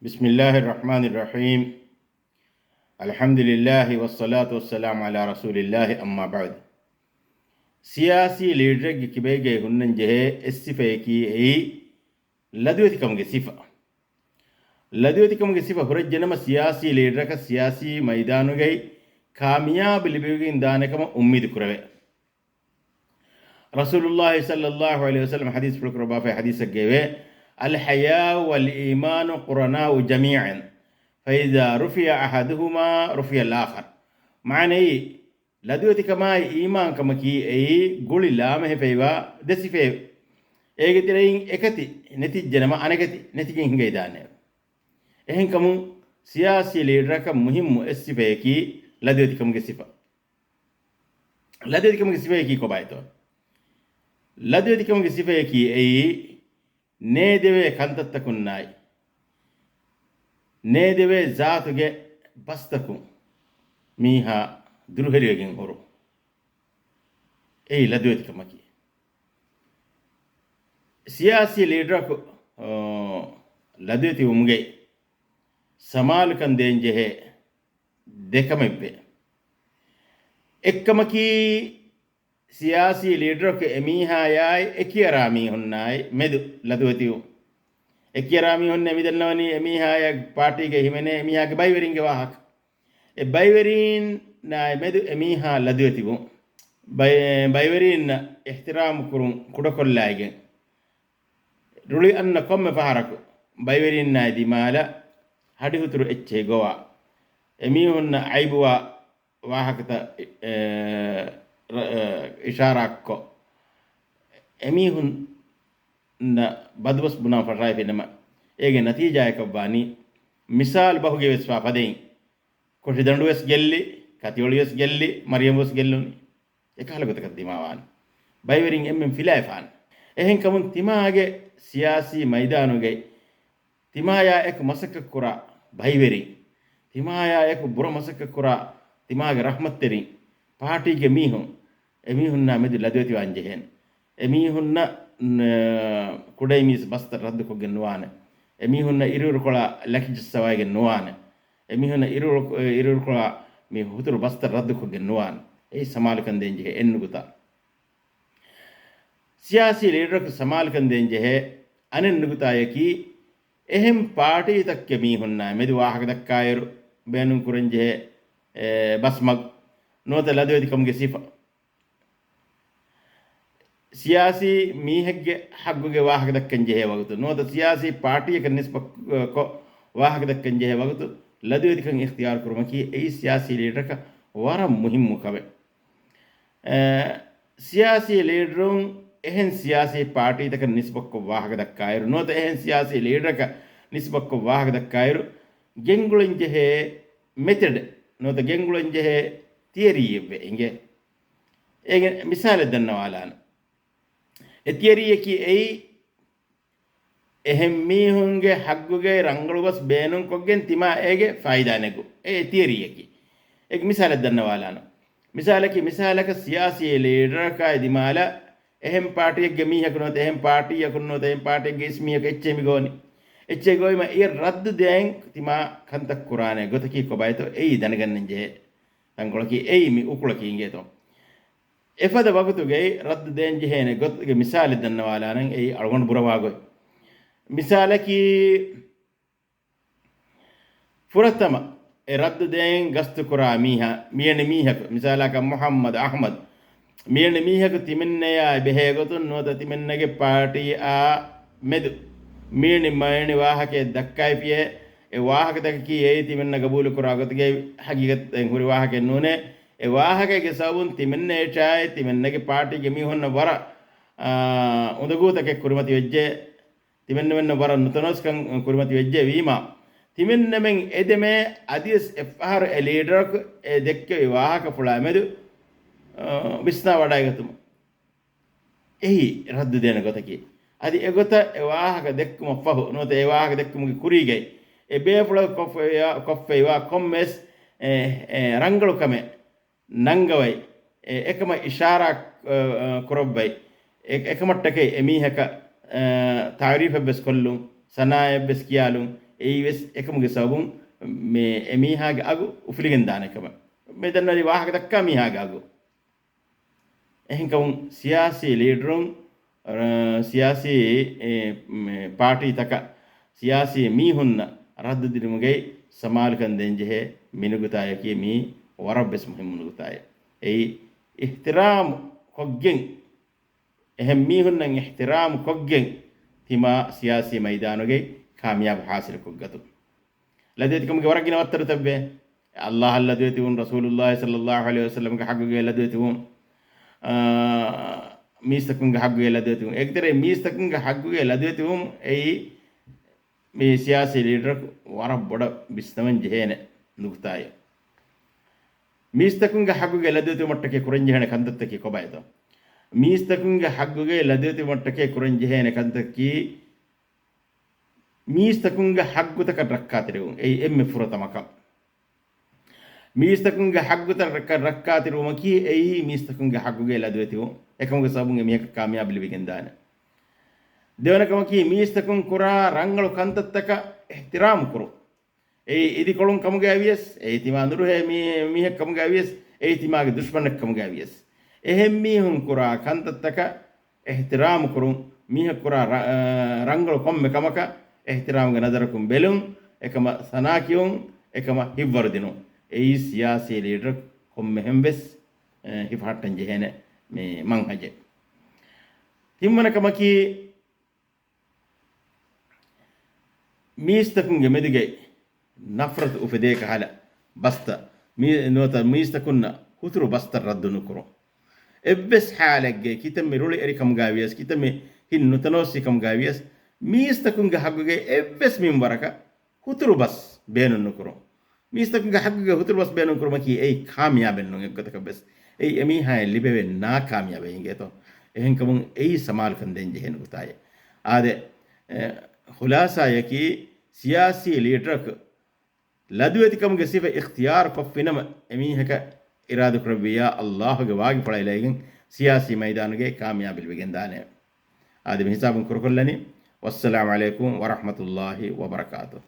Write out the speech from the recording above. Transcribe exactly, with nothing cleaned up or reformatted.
بسم الله الرحمن الرحيم. الحمد لله والصلاة والسلام على رسول الله، أما بعد. ސިޔާސީ ލީޑަރެއްގެ ކިބައިގައި ހުންނަން ޖެހޭ އެއް ސިފަޔަކީ އެއީ ލަދުވެތިކަމުގެ ސިފަ. ލަދުވެތިކަމުގެ ސިފަ ހުރެއްޖެނަމަ، ސިޔާސީ ލީޑަރަކަށް ސިޔާސީ މައިދާނުގައި ކާމިޔާބު ލިބިގެން ދާނެ ކަމަށް އުއްމީދު ކުރެވޭ. ރަސޫލުﷲ ޞައްލައްލާހު ޢަލައިހި ވަސައްލަމަ ޙަދީޘްފުޅު ކުރައްވާފައި ޙަދީޘެއްގައިވޭ، "الحياء والإيمان قرناء جميعا، فإذا رفع أحدهما رفع الآخر." މާނައީ، ލަދުވެތިކަމާއި އީމާންކަމަކީ އެއީ ގުޅި ލާމެހިފައިވާ ދެ ސިފައެވެ. އޭގެ ތެރެއިން އެކަތި ނެތިއްޖެނަމަ، އަނެކަތި ނެތިގެން ހިނގައިދާނެއެވެ. އެހެންކަމުން، ސިޔާސީ ލީޑަރަކަށް މުހިއްމު އެއް ސިފަޔަކީ ލަދުވެތިކަމުގެ ސިފަ. ލަދުވެތިކަމުގެ ސިފަޔަކީ ކޮބާތޯ؟ ލަދުވެތިކަމުގެ ސިފަޔަކީ އެއީ، ނޭދެވޭ ކަންތައްތަކުންނާއި، ނޭދެވޭ ޒާތުގެ ބަސްތަކުން މީހާ ދުރުހެލިވެގެން ހުރުން. އެއީ ލަދުވެތިކަމަކީ. ސިޔާސީ ލީޑަރަކު، އޯ، ލަދުވެތިވުމުގައި ސަމާލުކަން ދޭންޖެހޭ ދެކަމެއްވޭ. އެއްކަމަކީ، ސިޔާސީ ލީޑަރަކު އެމީހާޔާއި އެކިއަރާ މީހުންނާއި މެދު ލަދުވެތިވުން. އެކިއަރާ މީހުންނޭ މިދަންނަވަނީ އެމީހާޔަށް ޕާޓީގައި ހިމެނޭ އެމީހާގެ ބައިވެރިންގެ ވާހަކަ. އެ ބައިވެރީންނާއި މެދު އެމީހާ ލަދުވެތިވުން. ބައި-، ބައިވެރީންނަށް އިޙްތިރާމު ކުރުން ކުޑަކޮށްލައިގެން، ރުޅި އަންނަ ކޮންމެ ފަހަރަކު ބައިވެރީންނާއި ދިމާލަށް ހަޑިހުތުރު އެއްޗެހި ގޮވާ، އެމީހުންނަށް އައިބުވާ ވާހަކަތައް، އެ، ރަ-، އެ، އިޝާރާތްކޮށް، އެމީހުންނަށް ބަދުބަސް ބުނާ ފަށާފިނަމަ، އޭގެ ނަތީޖާއަކަށްވާނީ، މިސާލު ބަހުގެ ވެސް ފާފަދެއިން، ކޮށިދަނޑު ވެސް ގެއްލި، ކަތިއޮޅި ވެސް ގެއްލި، މަރިޔަމް ވެސް ގެއްލުނީ. އެކަހަލަ ގޮތަކަށް ދިމާވާނެ. ބައިވެރިން އެންމެން ފިލާއިފާނެ. އެހެންކަމުން ތިމާގެ ސިޔާސީ މައިދާނުގައި ތިމާޔާ އެކު މަސައްކަތްކުރާ ބައިވެރިން، ތިމާޔާ އެކު ބުރަ މަސައްކަތްކުރާ ތިމާގެ ރަޙްމަތްތެރިން، ޕާޓީގެ މީހުން، އެމީހުންނާ މެދު ލަދުވެތިވާން ޖެހޭނެ. އެމީހުންނަށް، ނ-، ކުޑައިމީސް ބަސްތައް ރައްދުކޮށްގެން ނުވާނެ. އެމީހުންނަށް އިރުއިރުކޮޅާ ލަކި ޖައްސަވައިގެން ނުވާނެ. އެމީހުންނަށް އިރުއިރު-، އިރުއިރުކޮޅާ މި ހުތުރު ބަސްތައް ރައްދުކޮށްގެން ނުވާނެ. އެއީ ސަމާލުކަން ދޭންޖެހޭ އެއްނުކުތާ. ސިޔާސީ ލީޑަރަކު ސަމާލުކަން ދޭންޖެހޭ އަނެއް ނުކުތާޔަކީ، އެހެން ޕާޓީތަކުގެ މީހުންނާ މެދު ވާހަކަ ދައްކާއިރު ބޭނުން ކުރަންޖެހޭ، އެ، ބަސްމަގު، ނުވަތަ ލަދުވެތިކަމުގެ ސިފަ. ސިޔާސީ މީހެއްގެ ހައްގުގެ ވާހަކަ ދައްކަން ޖެހޭ ވަގުތު، ނުވަތަ ސިޔާސީ ޕާޓީއަކަށް ނިސްބަތްކޮށް ވާހަކަ ދައްކަން ޖެހޭ ވަގުތު، ލަދުވެތިކަން އިޚްތިޔާރު ކުރުމަކީ އެއީ ސިޔާސީ ލީޑަރަކަށް ވަރަށް މުހިއްމު ކަމެއް. އެ، ސިޔާސީ ލީޑަރުން އެހެން ސިޔާސީ ޕާޓީތަކަށް ނިސްބަތްކޮށް ވާހަކަ ދައްކާއިރު، ނުވަތަ އެހެން ސިޔާސީ ލީޑަރަކަށް ނިސްބަތްކޮށް ވާހަކަ ދައްކާއިރު، ގެންގުޅެން ޖެހޭ މެތަޑެއް، ނުވަތަ ގެންގުޅެން ޖެހޭ ތިއަރީއެއްވެ އިނގޭ. އޭގެ މިސާލެއް ދަންނަވާލާނަ. އެ ތިއަރީއަކީ އެއީ، އެހެން މީހުންގެ ހައްގުގައި ރަނގަޅު ބަސް ބޭނުންކޮށްގެން ތިމާ އޭގެ ފައިދާ ނެގު. އެ ތިއަރީއަކީ. އެ މިސާލެއް ދަންނަވާލާނަ. މިސާލަކީ، މިސާލަކަށް ސިޔާސީ ލީޑަރަކާއި ދިމާލަށް އެހެން ޕާޓީއެއްގެ މީހަކު ނުވަތަ އެހެން ޕާޓީއަކުން ނުވަތަ އެހެން ޕާޓީއެއްގެ އިސް މީހަކު އެއްޗެހި މި ގޮވަނީ. އެއްޗެހި ގޮވީމަ އެ ރައްދު ދޭން ތިމާ ކަންތައް ކުރާނެ ގޮތަކީ ކޮބާތޯ އެއީ ދަނެގަންނަން ޖެހޭ. ތަންކޮޅަކީ އެއީ މި އުކުޅަކީ އިނގޭތޯ. އެފަދަ ވަގުތުގައި ރައްދު ދޭން ޖެހޭނެ ގޮތުގެ މިސާލެއް ދަންނަވާލާނަން އެއީ އަޅުގަނޑު ބުރަވާ ގޮތް. މިސާލަކީ، ފުރަތަމަ އެ ރައްދު ދޭން ގަސްތުކުރާ މީހާ، މިއެނި މީހަކު، މިސާލަކަށް މުޙައްމަދު އަޙްމަދު، މިއެނި މީހަކު ތިމެންނަޔާ ބެހޭ ގޮތުން ނުވަތަ ތިމެންނަގެ ޕާޓީއާ މެދު މިއެނި މައިނި ވާހަކައެއް ދައްކައިފިޔޭ، އެ ވާހަކަތަކަކީ އެއީ ތިމެންނަ ގަބޫލުކުރާ ގޮތުގައި ހަގީގަތެއް ހުރި ވާހަކައެއް ނޫނޭ. އެ ވާހަކައިގެ ސަބަބުން ތިމެންނައަށާއި ތިމެންނަގެ ޕާޓީގެ މީހުންނަށް ވަރަށް، އާ، އުނދަގޫތަކެއް ކުރިމަތިވެއްޖެ. ތިމެންނަމެންނަށް ވަރަށް ނުތަނަވަސްކަން ކުރިމަތި ވެއްޖެ ވީމާ، ތިމެންނަމެން އެދެމޭ އަދިވެސް އެއްފަހަރު އެ ލީޑަރަކު އެ ދެއްކެވި ވާހަކަފުޅާ މެދު، އަ، ވިސްނާ ވަޑައިގަތުމަށް. އެއީ ރައްދު ދޭނެ ގޮތަކީ. އަދި އެގޮތަށް އެ ވާހަކަ ދެއްކުމަށް ފަހު، ނުވަތަ އެ ވާހަކަ ދެއްކުމުގެ ކުރީގައި، އެ ބޭފުޅަކު ކޮށްފައިވާ، ކޮށްފައިވާ ކޮންމެސް އެ، އެ، ރަނގަޅު ކަމެއް ނަންގަވައި، އެ، އެކަމަށް އިޝާރާ، އަ، އަ، ކުރައްވައި، އެ، އެކަމަށްޓަކައި އެމީހަކަށް، އަ، ތާރީފެއްވެސް ކޮށްލުން، ސަނާއަތްވެސް ކިޔާލުން، އެއީވެސް އެކަމުގެ ސަބަބުން މި އެމީހާގެ އަގު އުފުލިގެން ދާނެ ކަމަށް. މި ދަންނަވަނީ ވާހަކަ ދައްކާ މީހާގެ އަގު. އެހެންކަމުން ސިޔާސީ ލީޑަރުން، އަ، ސިޔާސީ، އެ، މެ، ޕާޓީތަކަށް ސިޔާސީ މީހުންނަށް ރައްދު ދިނުމުގައި ސަމާލުކަން ދޭންޖެހޭ މި ނުކުތާޔަކީ މީ ވަރަށްވެސް މުހިއްމު ނުކުތާއެއް. އެއީ އިޙްތިރާމު ކޮށްގެން، އެހެން މީހުންނަށް އިޙްތިރާމު ކޮށްގެން ތިމާ ސިޔާސީ މައިދާނުގައި ކާމިޔާބު ޙާޞިލު ކޮށްގަތުން. ލަދުވެތިކަމުގެ ވަރަށް ގިނަ ވައްތަރުތައްވޭ. އައްލާހަށް ލަދުވެތިވުން، ރަސޫލުއްލާހި ޞައްލައްލާހު ޢަލައިހި ވަސައްލަމްގެ ޙައްޤުގައި ލަދުވެތިވުން، އާ، މީސްތަކުންގެ ޙައްޤުގައި ލަދުވެތިވުން. އޭގެތެރޭ މީސްތަކުންގެ ޙައްޤުގައި ލަދުވެތިވުން އެއީ މި ސިޔާސީ ލީޑަރަކު ވަރަށް ބޮޑަށް ވިސްނަވަން ޖެހޭނެ ނުކުތާއެއް. މީސްތަކުންގެ ޙައްޤުގައި ލަދުވެތިވުމަށްޓަކައި ކުރަންޖެހޭނެ ކަންތައްތަކީ ކޮބާތޯ؟ މީސްތަކުންގެ ޙައްޤުގައި ލަދުވެތިވުމަށްޓަކައި ކުރަންޖެހޭނެ ކަންތައްތަކީ، މީސްތަކުންގެ ޙައްޤުތަކަށް ރައްކާތެރިވުން އެއީ އެންމެ ފުރަތަމަ ކަން. މީސްތަކުންގެ ޙައްޤުތަކަށް ރައްކާތެރިވުމަކީ އެއީ މީސްތަކުންގެ ޙައްޤުގައި ލަދުވެތިވުން. އެކަމުގެ ސަބަބުން އެމީހަކަށް ކާމިޔާބު ލިބިގެންދާނެ. ދެވަނަ ކަމަކީ މީސްތަކުން ކުރާ ރަނގަޅު ކަންތައްތަކަށް އިޙްތިރާމު ކުރުން. އެއީ އިދިކޮޅުން ކަމުގައި ވިޔަސް، އެއީ ތިމާ ނުރުހޭ މީ-، މީހެއް ކަމުގައި ވިޔަސް، އެއީ ތިމާގެ ދުޝްމަނެއް ކަމުގައި ވިޔަސް. އެހެން މީހުން ކުރާ ކަންތައްތަކަށް އިޙްތިރާމު ކުރުން، މީހަކު ކުރާ ރަ-، އަ، ރަނގަޅު ކޮންމެ ކަމަކަށް އިޙްތިރާމުގެ ނަޒަރަކުން ބެލުން، އެކަމަށް ސަނާ ކިޔުން، އެކަމަށް ހިތްވަރު ދިނުން. އެއީ ސިޔާސީ ލީޑަރަކު ކޮންމެހެން ވެސް، އެ، ހިފަހައްޓަން ޖެހޭނެ މި މަންހަޖެއް. ތިންވަނަ ކަމަކީ، މީސްތަކުންގެ މެދުގައި ނަފްރަތު އުފެދޭ ކަހަލަ ބަސްތައް، މީ-، ނުވަތަ މީސްތަކުންނަށް ހުތުރު ބަސްތައް ރައްދު ނުކުރުން. އެއްވެސް ޙާލެއްގައި ކިތަންމެ ރުޅި އެރިކަމުގައި ވިޔަސް، ކިތަންމެ ހިތް ނުތަނަވަސްވިކަމުގައި ވިޔަސް، މީސްތަކުންގެ ޙައްޤުގައި އެއްވެސް މިންވަރަކަށް ހުތުރު ބަސް ބޭނުން ނުކުރުން. މީސްތަކުންގެ ޙައްޤުގައި ހުތުރު ބަސް ބޭނުން ކުރުމަކީ އެއީ ކާމިޔާބެއް ނޫން އެއްގޮތަކަށް ވެސް. އެއީ އެމީހާއަށް ލިބެވޭ ނާކާމިޔާބެއް އިނގޭތޯ. އެހެންކަމުން އެއީ ސަމާލުކަން ދޭން ޖެހޭ ނުކުތާއެއް. އާދެ، އެ، ޚުލާޞާއަކީ ސިޔާސީ ލީޑަރަކު ލަދުވެތިކަމުގެ ސިފަ އިޚްތިޔާރު ކޮށްފިނަމަ، އެމީހަކަށް އިރާދަކުރެއްވިއްޔާ، އައްލާހުގެ ވާގިފުޅާ އިލައިގެން ސިޔާސީ މައިދާނުގައި ކާމިޔާބު ލިބިގެންދާނެ. އާދެ، މި ހިސާބުން ކުރުކޮށްލަނީ. ވައްސަލާމު ޢަލައިކުމް ވަރަޙްމަތުﷲ ވަބަރަކާތުހު.